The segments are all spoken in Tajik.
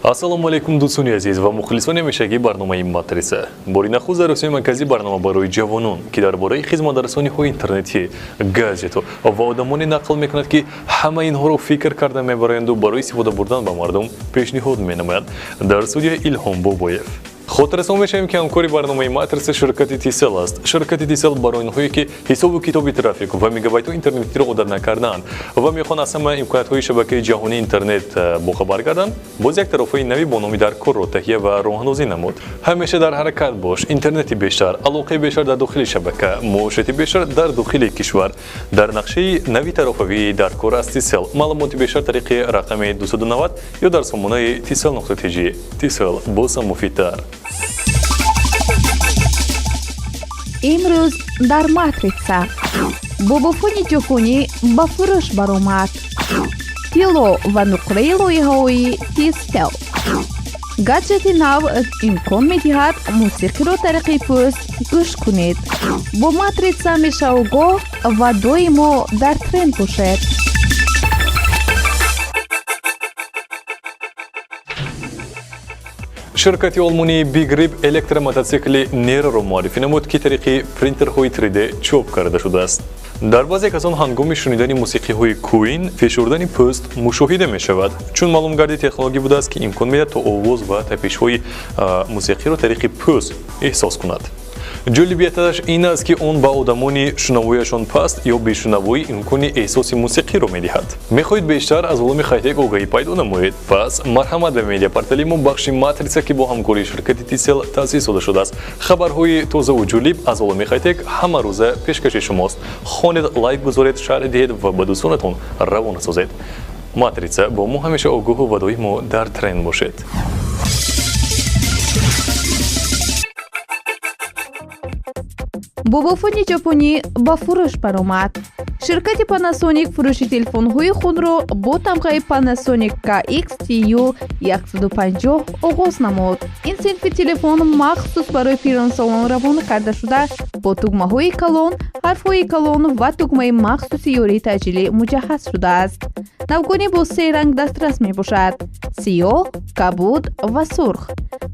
Ассалому алайкум, дӯстони азиз ва мухлисони ҳамешагии барномаи Матрица. Бори нахуст дар Русияи Марказӣ барнома барои ҷавонон, ки дар бораи хизматрасониҳои интернетӣ, гаджетҳо ва одамоне нақл мекунад, ки ҳама инҳоро фикр карда мебароянду барои истифода бурдан ба мардум пешниҳод менамояд. Дар студия Илҳом Бобоев. Хотиррасон мешавем, ки ҳамкори барномаи Матрица ширкати Тисел аст. Ширкати Тисел барои онҳое, ки ҳисобу китоби трафик ва мегабайтҳои интернетиро одат накардаанд ва мехоҳанд аз ҳама имкониятҳои шабакаи ҷаҳонии интернет бохабар гарданд, боз як тарофаи нави бо номи Даркорро таҳия ва роҳандозӣ намуд. Ҳамеша дар ҳаракат бош, интернети бештар, алоқаи бештар дар дохили шабака, муоширати бештар дар дохили кишвар. Дар нақшаи нави тарофавии Даркор аз Тисел маълумоти бештар тариқи рақами 290 ё дар сомонаи tisel.tj. Тисел боз ҳам муфидтар. Имрӯз дар Матрица бобофони ҷопонӣ ба фурӯш баромад, тилло ва нуқраи лоиҳаҳои Тистел, гаджети нав имкон медиҳад мусиқиро тариқи пӯст гӯш кунед. Бо Матрица ҳамеша огоҳ ва доимо дар тренд бошед. Ширкати олмонии Big Rip электромототсикли Нероро муаррифӣ намуд, ки тариқи принтерҳои 3D чоп карда шудааст. Дар баъзе касон ҳангоми шунидани мусиқиҳои Queen фишурдани пӯст мушоҳида мешавад, чун маълум гардид, технология будааст, ки имкон медиҳад то овоз ва тапишҳои мусиқиро тариқи пӯст эҳсос кунад. Ҷолибияташ ин аст, ки он ба одамони шунавояшон паст ё бешунавоӣ имкони эҳсоси мусиқиро медиҳад. Мехоҳед бештар аз олами хайтек огаҳӣ пайдо намоед? Пас марҳамат ба медиапортали мо, бахши Матрица, ки бо ҳамкории ширкати Тисел таъсис дода шудааст. Хабарҳои тозаву ҷолиб аз олами хайтек ҳама рӯза пешкаши шумост. Хонед, лайк гузоред, шарҳ диҳед ва ба дӯстонатон равона созед. Матрица, бо мо ҳамеша огоҳу ва доимо дар тренд бошед. Бобофони ҷопонӣ ба фурӯш баромад. Ширкати Panasonic фурӯши телефонҳои худро бо тамғаи Panasonic KX-TU 150 оғоз намуд. Ин синфи телефон махсус барои пиронсолон равона карда шуда, бо тугмаҳои калон, ҳарфҳои калон ва тугмаи махсуси ёрии таъҷилӣ муҷаҳҳаз шудааст. Навгонӣ бо се ранг дастрас мебошад: сиёҳ, кабуд ва сурх.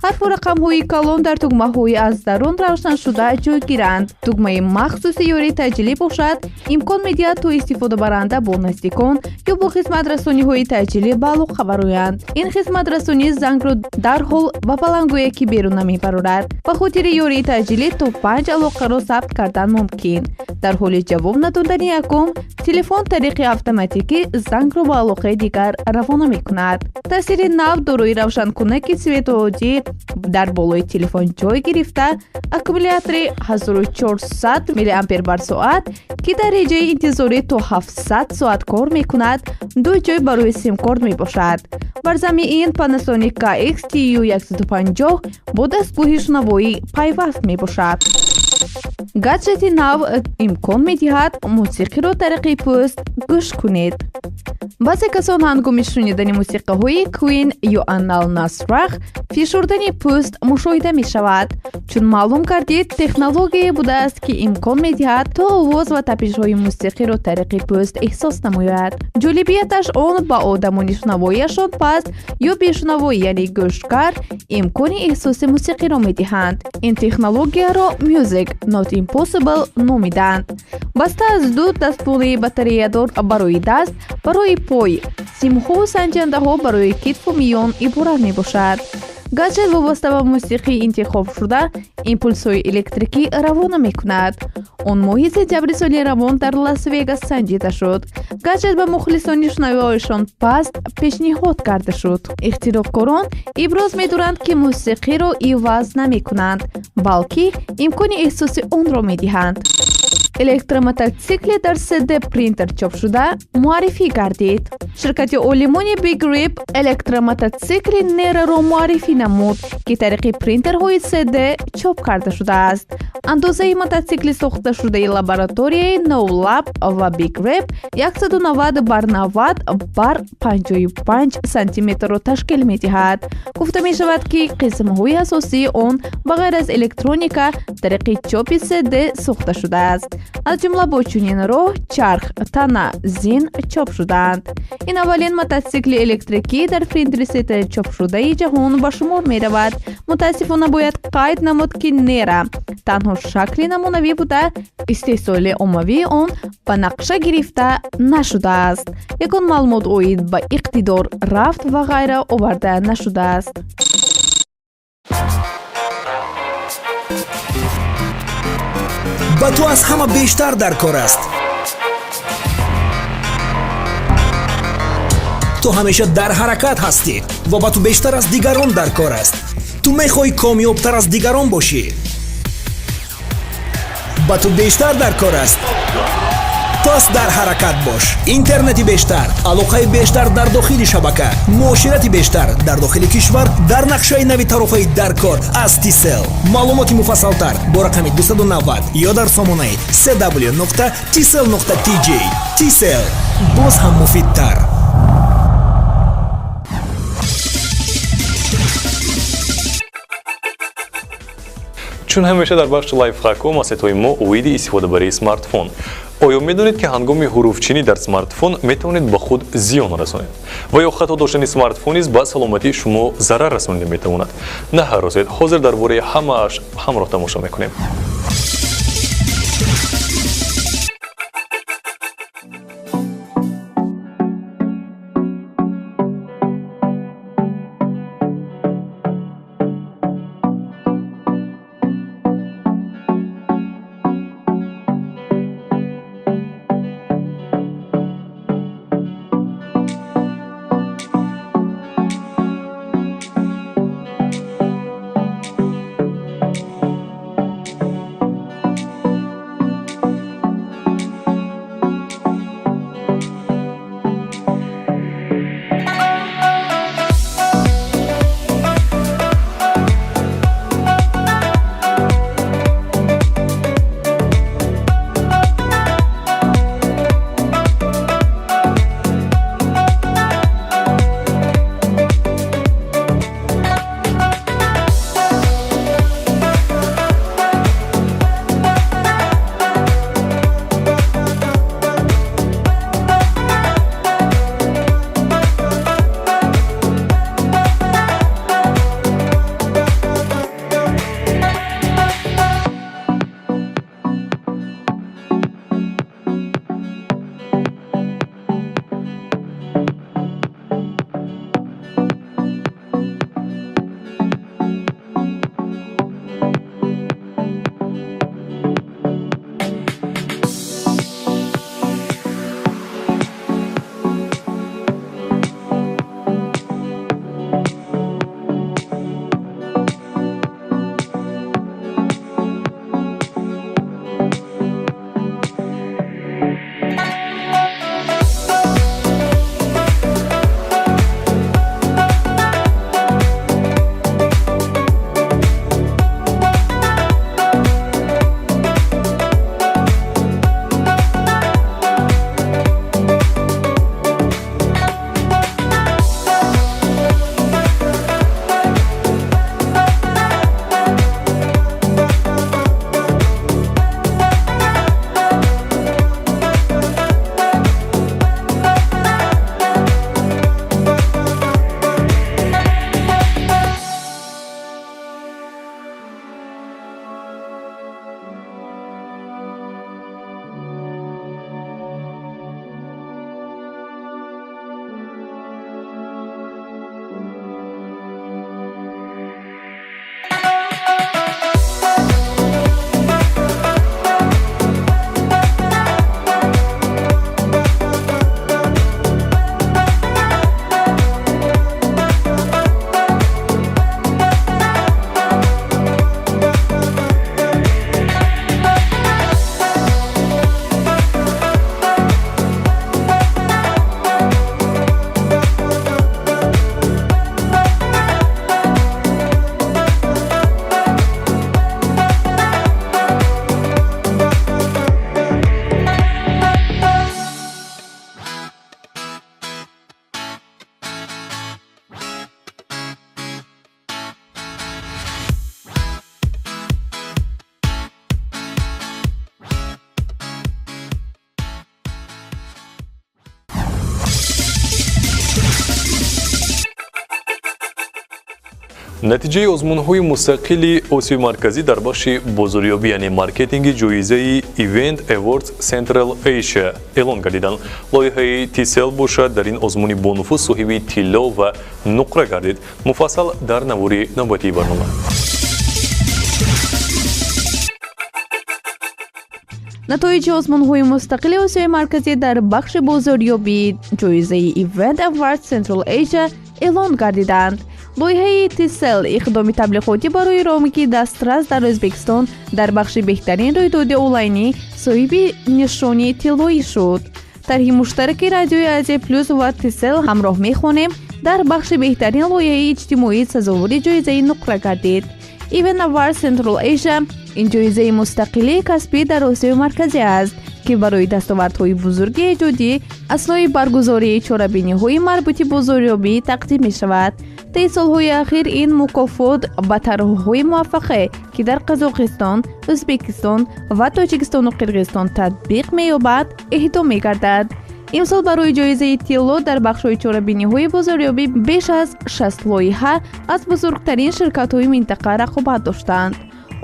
Ҳарфу рақамҳои калон дар тугмаҳои аз дарун равшаншуда ҷойгиранд. Тугмаи махсуси ёрии таъҷилӣ бошад, имкон медиҳад то истифодабаранда бо наздикон ё бо хизматрасониҳои таъҷилӣ ба алоқа бароянд. Ин хизматрасонӣ зангро дарҳол ба баландгӯяки берун намебарорад. Ба хотири ёрии таъҷилӣ то панҷ алоқаро сабт кардан мумкин. Дар ҳоли ҷавоб надодани якум, телефон тариқи автоматикӣ зангро ба алоқаи дигар равона мекунад. Таъсири нав дорои равшанкунаки светооддӣ дар болои телефон ҷой гирифта, аккумулятори 1400 миллиампер бар соат, ки дар реҷаи интизорӣ то 700 соат кор мекунад, ду ҷой барои симкорт мебошад. Бар замми ин Panasonic KX-TU 150 бо дастгоҳи шунавоӣ пайваст мебошад. Гаджети нав имкон медиҳад мусиқиро тариқи пӯст гӯш кунед. Баъзе касон ҳангоми шунидани мусиқаҳои Queen ё Анал Насрах фишурдани пӯст мушоҳида мешавад. Чун маълум гардид, технологияе будааст, ки имкон медиҳад то овоз ва тапишҳои мусиқиро тариқи пӯст эҳсос намояд. Ҷолибияташ он ба одамони шунавоияшон паст ё бешунавоӣ, яъне гӯшкар, имкони эҳсоси мусиқиро медиҳанд. Ин технологияро Music Not Impossible номиданд. Баста аз ду дастбонаи батареядор барои даст, барои пой, симҳову санҷандаҳо барои китфу миён иборат мебошад. Гаджет вобаста ба мусиқии интихобшуда импулсҳои электрикӣ равона мекунад. Он моҳи сентябри соли равон дар Лас-Вегас санҷида шуд. Гаджет ба мухлисони шунавоишон паст пешниҳод карда шуд. Ихтироъкорон иброз медоранд, ки мусиқиро иваз намекунанд, балки имкони эҳсоси онро медиҳанд. Электромототсикли дар 3D принтер чопшуда муаррифӣ гардид. Ширкати олимони Big Rip электромототсикли Нероро муаррифӣ намуд, ки тариқи принтерҳои 3D чоп карда шудааст. Андозаи мототсикли сохташудаи лабораторияи NoLab ва Big Rip 190 бар 90 бар 55 сантиметрро ташкил медиҳад. Гуфта мешавад, ки қисмҳои асосии он ба ғайр аз электроника тариқи чопи 3D сохта шудааст. Аз ҷумла бо чунин роҳ чарх, тана, зин чоп шудаанд. Ин аввалин мотосикли электрикӣ дар принтери 3D чопшудаи ҷаҳон ба шумор меравад. Мутаассифона бояд қайд намуд, ки Нера танҳо шакли намунавӣ буда, истеҳсоли оммавии он ба нақша гирифта нашудааст. Ягон маълумот оид ба иқтидор, рафт ва ғайра оварда нашудааст. Ба ту аз ҳама бештар дар кор аст. Ту ҳамеша дар ҳаракат ҳастӣ ва ба ту бештар аз дигарон дар кор аст. Ту мехоҳӣ комёбтар аз дигарон бошӣ. Ба ту бештар дар кор аст. Пас дар ҳаракат бош. Интернети бештар, алоқаи бештар дар дохили шабака, муоширати бештар дар дохили кишвар дар нақшаи нави тарофаи дар кор аз Tcell. Маълумоти муфассалтар бо рақами 290 ё дар сомонаи cw.tcell.tj. Tcell боз ҳам муфидтар. Чун ҳамеша дар бахши лайфхакҳо маслиҳатҳои мо оиди истифодабарии смартфон. Оё медонед, ки ҳангоми ҳуруфчинӣ дар смартфон метавонед ба худ зиён расонед? Ва ё хато доштани смартфон низ ба саломатии шумо зарар расонида метавонад? Наҳаросед, ҳозир дар бораи ҳамааш ҳамроҳ тамошо мекунем. Натиҷаи озмунҳои мустақили Осиёи Марказӣ дар бахши бозорёбӣ, яъне маркетинги ҷоизаи Event Awards Central Asia эълон гардиданд. Лоиҳаи Tcell бошад дар ин озмуни бонуфуз соҳиби тилло ва нуқра гардид. Муфассал дар навори навбатии барнома. Натоиҷи озмунҳои мустақили Осиёи Марказӣ дар бахши бозорёбӣ ҷоизаи Event Awards Central Asia эълон гардиданд. Лоиҳаи Tcell иқдоми таблиғотӣ барои роуминги дастрас дар Ӯзбекистон дар бахши беҳтарин рӯйдоди онлайнӣ соҳиби нишони тиллоӣ шуд. Тарҳи муштараки радиои Азия Плюс ва Tcell ҳамроҳ мехонем дар бахши беҳтарин лоиҳаи иҷтимоӣ сазовори ҷоизаи нуқра гардид. Event Awards Central Asia ин ҷоизаи мустақилии касбӣ дар Осиёи Марказӣ аст, ки барои дастовардҳои бузурги эҷодӣ аснои баргузории чорабиниҳои марбути бозорёбӣ тақдим мешавад. Таи солҳои ахир ин мукофот ба тарҳҳои муваффақе, ки дар Қазоқистон, Ӯзбекистон ва Тоҷикистону Қирғизистон татбиқ меёбад, эҳдо мегардад. Имсол барои ҷоизаи тилло дар бахшҳои чорабиниҳои бозорёбӣ беш аз 60 лоиҳа аз бузургтарин ширкатҳои минтақа рақобат доштанд.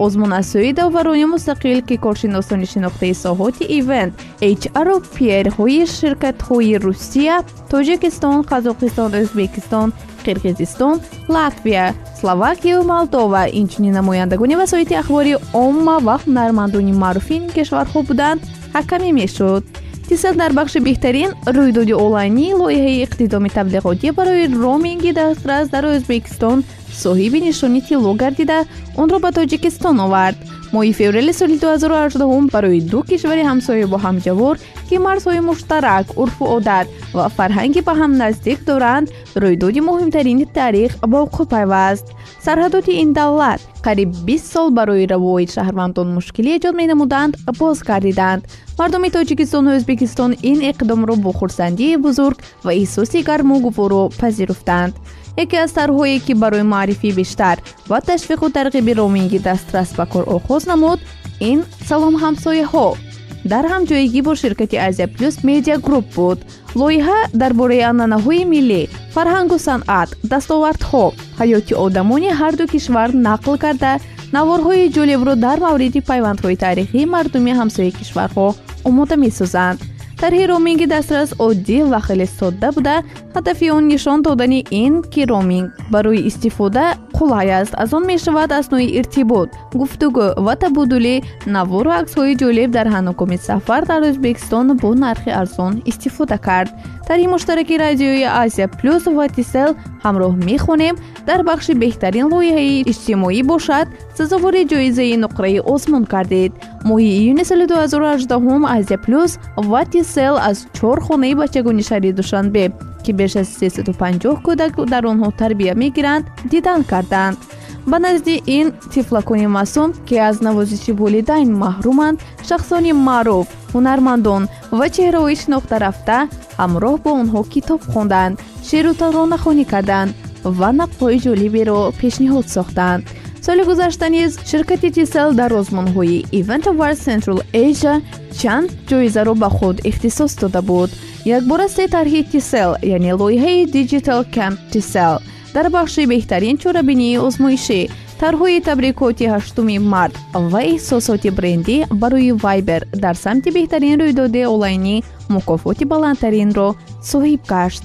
Озмун аз сӯи доварони мустақил, ки коршиносони шинохтаи соҳоти ивент, HR-у PR-ҳои ширкатҳои Русия, Тоҷикистон, Қазоқистон, Ӯзбекистон, Қирғизистон, Латвия, Словакияю Молдова, инчунин намояндагони васоити ахбори омма ва ҳунармандони маъруфи ин кишварҳо буданд, ҳакамӣ мешуд. Tcell дар бахши беҳтарин рӯйдоди онлайнии лоиҳаи иқтидоми таблиғотӣ барои роуминги дастрас дар Ӯзбекистон соҳиби нишони тилло гардида, онро ба Тоҷикистон овард. Моҳи феврали соли 2018 барои ду кишвари ҳамсоя бо ҳамҷавор, ки марзҳои муштарак, урфу одат ва фарҳанги ба ҳам наздик доранд, рӯйдоди муҳимтарини таърих ба вуқӯъ пайваст. Сарҳадоти ин давлат қариб 20 сол барои равоити шаҳрвандон мушкилӣ эҷод менамуданд, боз гардиданд. Мардуми Тоҷикистону Ӯзбекистон ин иқдомро бо хурсандии бузург ва эҳсоси гарму гуворо пазируфтанд. Яке аз тарҳҳое, ки барои маърифии бештар ва ташвиқу тарғиби роуминги дастрас ба кор оғоз намуд, ин Салом ҳамсояҳо дар ҳамҷоягӣ бо ширкати Азия Плюс Медиа Груп буд. Лоиҳа дар бораи анъанаҳои миллӣ, фарҳангу санъат, дастовардҳо, ҳаёти одамони ҳарду кишвар нақл карда, наворҳои ҷолибро дар мавриди пайвандҳои таърихии мардуми ҳамсояи кишварҳо омода месозанд. Тарҳи роуминги дастрас оддӣ ва хеле содда буда, ҳадафи он нишон додани ин ки роуминг барои истифода қулай аст. Аз он мешавад аснои иртибот, гуфтугӯ ва табодули навору аксҳои ҷолиб дар ҳангоми сафар дар Ӯзбекистон бо нархи арзон истифода кард. Тарҳи муштараки радиои Азия Плюс ва Tcell ҳамроҳ мехонем дар бахши беҳтарин лоиҳаи иҷтимоӣ бошад, сазовори ҷоизаи нуқраи озмун кардед. Моҳи июни соли 2018 Азия Плюс ва Tcell аз 4 хонаи бачагони шаҳри Душанбе, ки беш аз 350 кӯдак дар онҳо тарбия мегиранд, дидан карданд. Ба назди ин тифлакони маъсум, ки аз навозиши волидайн маҳруманд, шахсони маъруф, ҳунармандон ва чеҳраҳои шинохта рафта ҳамроҳ бо онҳо китоб хонданд, шеъру таронахонӣ карданд ва нақлҳои ҷолиберо пешниҳод сохтанд. Соли гузашта низ ширкати Tcell дар озмунҳои Event Awards Central Asia чанд ҷоизаро ба худ ихтисос дода буд. Якбора се тарҳи Tcell, яъне лоиҳаи Digital Camp Tcell дар бахши беҳтарин чорабинии озмоишӣ, тарҳҳои табрикоти 8 март ва эҳсосоти брендӣ барои Viber дар самти беҳтарин рӯйдоди онлайнӣ мукофоти баландтаринро соҳиб гашт.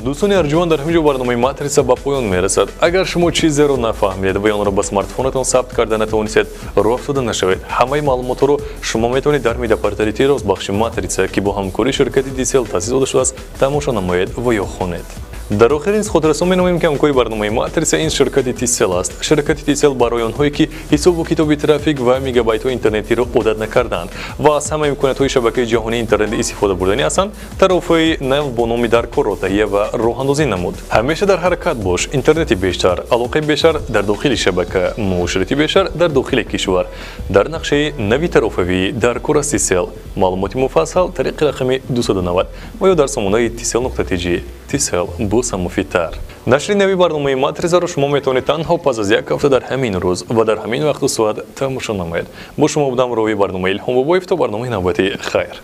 Дӯстони арҷуманд, дар ҳамин ҷо барномаи Матрица ба поён мерасад. Агар шумо чизеро нафаҳмидед ва онро ба смартфонатон сабт карда натавонистед, роҳ афтода нашавед. Ҳамаи маълумотҳоро шумо метавонед дар медиапортали Тирос бахши Матрица, ки бо ҳамкории ширкати Tcell таъсис дода шудааст, тамошо намоед ва ё хонед. Дар охир низ хотиррасон менамоем, ки ҳамкори барномаи Матрица ин ширкати Tcell аст. Ширкати Tcell барои онҳое, ки ҳисобу китоби трафик ва мегабайтҳои интернетиро одат накардаанд ва аз ҳама имкониятҳои шабакаи ҷаҳонии интернет истифода бурданӣ ҳастанд, тарофаи нав бо номи Даркорро таҳия ва роҳандозӣ намуд. Ҳамеша дар ҳаракат бош, интернети бештар, алоқаи бештар дар дохили шабака, муоширати бештар дар дохили кишвар. Дар нақшаи нави тарофавии Даркор аз Tcell. Маълумоти муфассал тариқи рақами 290 ва ё дар сомонаи tcell.tj. Tcell боз ҳам муфидтар. Нашри нави барномаи Матрицаро шумо метавонед танҳо пас аз як ҳафта дар ҳамин рӯз ва дар ҳамин вақту соат тамошо намоед. Бо шумо будам ровии барномаи Илҳом Бобоев. То барномаи навбатӣ хайр.